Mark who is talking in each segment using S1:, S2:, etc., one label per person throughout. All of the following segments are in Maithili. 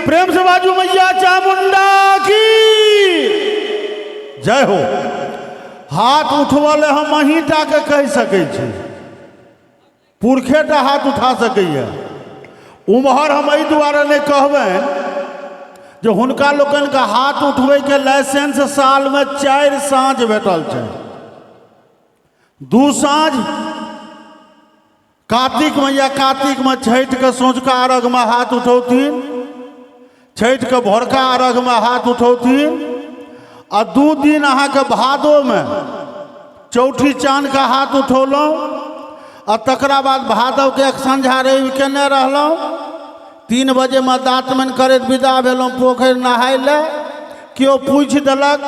S1: प्रेम से बाजू मैया चामुंडा की जय हो। हाथ उठबऽ लए हम अहीं टाके कहि सकै छी, पुरखे टा हाथ उठा सकैए। उम्हर हम एहि दुआरे नहि कहबनि जे हुनका लोकनिके हाथ उठबैके लाइसेंस सालमे 4 साँझ भेटल छै। 2 साँझ कार्तिकमे या कार्तिकमे छठिके सौंझका अर्घमे हाथ उठौथिन, छठिके भोरका अर्घमे हाथ उठौथिन, आ 2 दिन अहाँके भादोमे चौठी चाँदके हाथ उठौलहुँ, आ तकरा बाद भादवके एक संझा रवि केने रहलहुँ। 3 बजेमे दाँतमनि करैत विदा भेलहुँ पोखरि नहाय लए। केओ पूछि देलक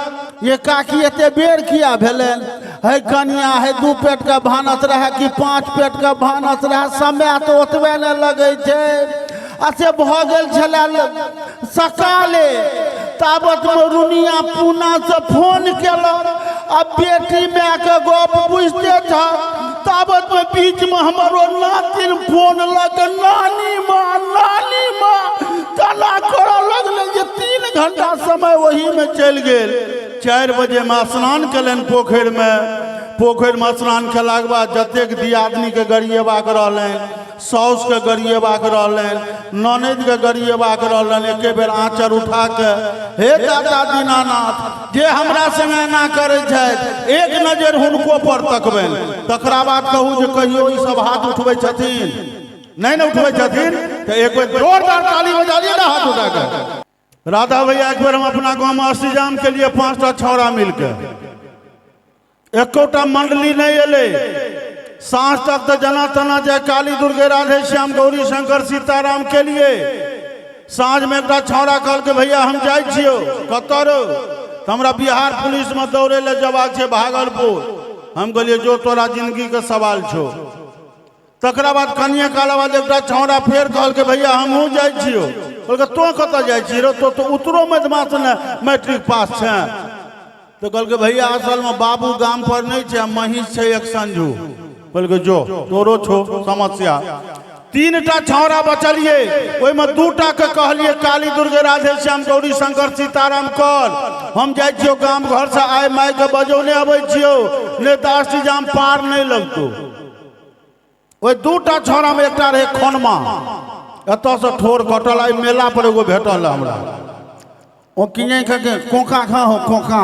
S1: ये काकी एते बेर किया भेलनि? हे कनिया, हे 2 पेटके भानस रहए कि 5 पेटके भानस रहए, समय तऽ ओतबे ने लगै छै। आ से भऽ गेल छलै सकाले। ताबतमे रुनिया पूनासँ फोन केलक आ बेटी मायके गप बुझिते छह। ताबतमे बीचमे हमर ओ नातिन फोन लऽ कऽ नानी माँ नानी माँ तना करऽ लगलै जे 3 घंटा समय ओहीमे चलि गेल। 4 बजेमे स्नान केलनि पोखरिमे। पोखरिमे स्नान केलाके बाद जतेक दियादनीके गरिएबाक रहलनि, साउसके गरिएबाक रहलनि, ननदिके गरिएबाक रहलनि, एके बेर आँचर उठाके हे दादा दीनानाथ जे हमरा संगे एना करै छथि, एक नजर हुनको पर तकबनि। तकरा बाद कहू जे कहियो ई सब हाथ उठबै छथिन? नहि ने उठबै छथिन। तऽ एक बेर जोरदार ताली बजा दिअ ने हाथ उठा के। राधा भैया, एक बेर हम अपना गाँवमे अष्टजाम के लिए 5टा छौड़ा मिलके, एकोटा मंडली नहीं एलै। साँझ तक तऽ जना तना जय काली दुर्गे राधे श्याम गौरी शंकर सीताराम के लिए। साँझमे एकटा छौड़ा कहलकै भैया हम जाइ छियौ। कतऽ रौ? तऽ हमरा बिहार पुलिसमे दौड़े लए जबाक छै भागलपुर। हम कहलियै जो, तोरा जिंदगीके सवाल छौ। तकरा बाद कनिए काल बाद एकटा छौड़ा फेर कहलकै भैया हमहूँ जाइ छियौ। कहलकै तोँ कतऽ जाइ छी रौ, तो तऽ उत्तरो मध्यमासँ ने मैट्रिक पास छेँ। तऽ कहलकै भैया असलमे बाबू गाम पर नहि छै, महीष छै एक संजू। कहलकै जो, तोरो छौ समस्या। 3टा छौड़ा बचलिए, ओहिमे 2टा के कहलिए काली दुर्गे राधे श्याम गौरी शंकर सीताराम कर, हम जाइ छियौ गाम घरसँ आइ मायके बजौने अबै छियौ, नहि तऽ अष्टजाम पार नहि लगतौ। ओहि 2टा छौड़ामे एकटा रहै खोनमा, एतऽसँ ठोर कटल। आइ मेला पर एगो भेटल हमरा, ओ किने के कोका खा हो कोका,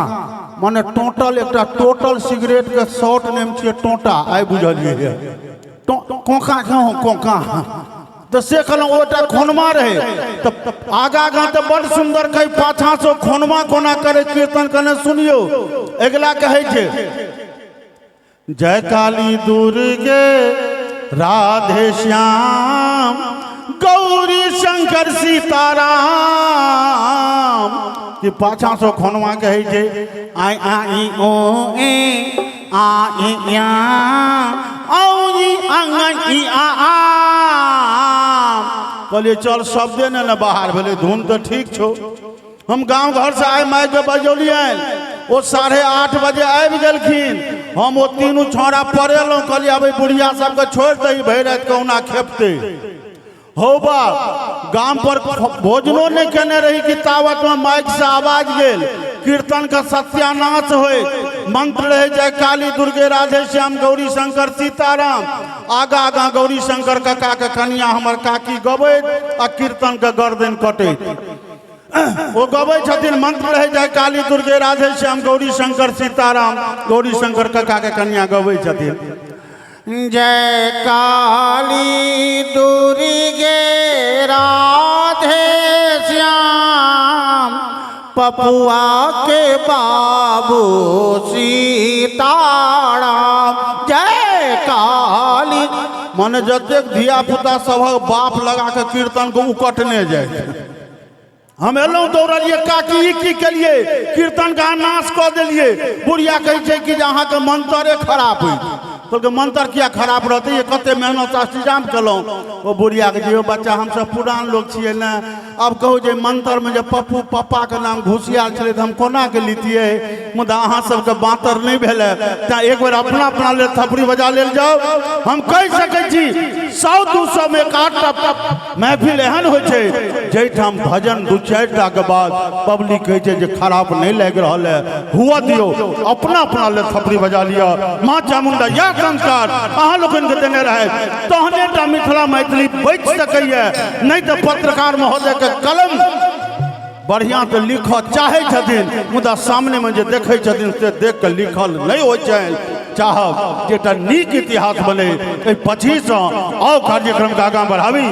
S1: माने टोटल एकटा टोटल सिगरेट के शॉर्ट नेम छियै टोटा। आइ बुझलियै कोका खा हो कोका। तऽ से कहलहुँ ओ एकटा खोनमा रहै, तऽ आगा आगाँ तऽ बड्ड सुन्दर कहै, पाछाँसँ खोनमा कोना करै कीर्तन कने सुनियौ। अगिला कहै छै जय काली दुर्गे राधे श्याम गौरी शंकर सीताराम। कि पाछा से खोनवा कहै छै आई आई ओ ए आ ए या औ ई अंग ई आ आ। कहलियै चल शब्दे ने ने बाहर भेलै, धुन तऽ ठीक छौ। हम गाँव घरसँ आइ मायके बजौलियनि, ओ 8:30 बजे आबि गेलखिन। हम ओ तीनू छौड़ा पड़ेलहुँ, कहलियै आब एहि बुढ़िया सबके छोड़ि दही, भरि राति कहुना खेपतै। हौ बाप, गाम पर भोजनो नहि केने रही कि तावतमे माइकसँ आवाज गेल, कीर्तनके सत्यानाश होय, मंत्र रहै जय काली दुर्गे राधे श्याम गौरी शंकर सीताराम। आगा आगा गौरी शंकर काकाके कनिया हमर काकी गबैत आ कीर्तनके गर्दन कटैत। ओ गबै छथिन, मंत्र रहै जय काली दुर्गे राधे श्याम गौरी शंकर सीताराम। गौरी शंकर काका के कन्या गबै छथिन
S2: जय काली दुर्गे राधे श्याम पपुआ के बाबू सीताराम जय काली।
S1: मने जतेक धिया पुता सभक बाप लगा के कीर्तन के उकटने जाइ छै। हम एलहुँ दौड़लियै, काकी ई की केलियै, कीर्तन के अहाँ नाश कऽ देलियै। बुढ़िया कहै छै कि जे अहाँके मंतरे खराब अछि। कहलकै मंत्र किया खराब रहतै, ये कते मेहनत अष्टजाम केलहुँ। ओ बुढ़ियाके जे बच्चा हमसब पुरान लोक छियै ने, आब कहू जे मंत्रमे जे पप्पू पप्पाके नाम घुसियाल छलै तऽ हम कोना के लितियै, मुदा अहाँ सबके बाँतर नहि भेलै, तैँ एक बेर अपना अपना लेल थपड़ी बजा लेल जाउ। हम कहि सकै छी 100-200 मे एक आधटा महफिल एहन होइ छै जाहिठाम भजन 2-4 टाके बाद पब्लिक कहै छै जे खराब नहि लागि रहल है, हुआ दियौ, अपना अपना लेल थपड़ी बजा लिअ। माँ चामुंडा इएह संस्कार अहाँ लोकनिके देने रहै, तहने टा मिथिला मैथिली बचि सकैए, नहि तऽ पत्रकार महोदयके कलम बढ़िआँ तऽ लिखऽ चाहै छथिन, मुदा सामनेमे जे देखै छथिन से देख कऽ लिखल नहि होइ छनि। चाहब जे एकटा नीक इतिहास बने एहि पछीसँ। आउ कार्यक्रमके आगाँ बढ़ाबी।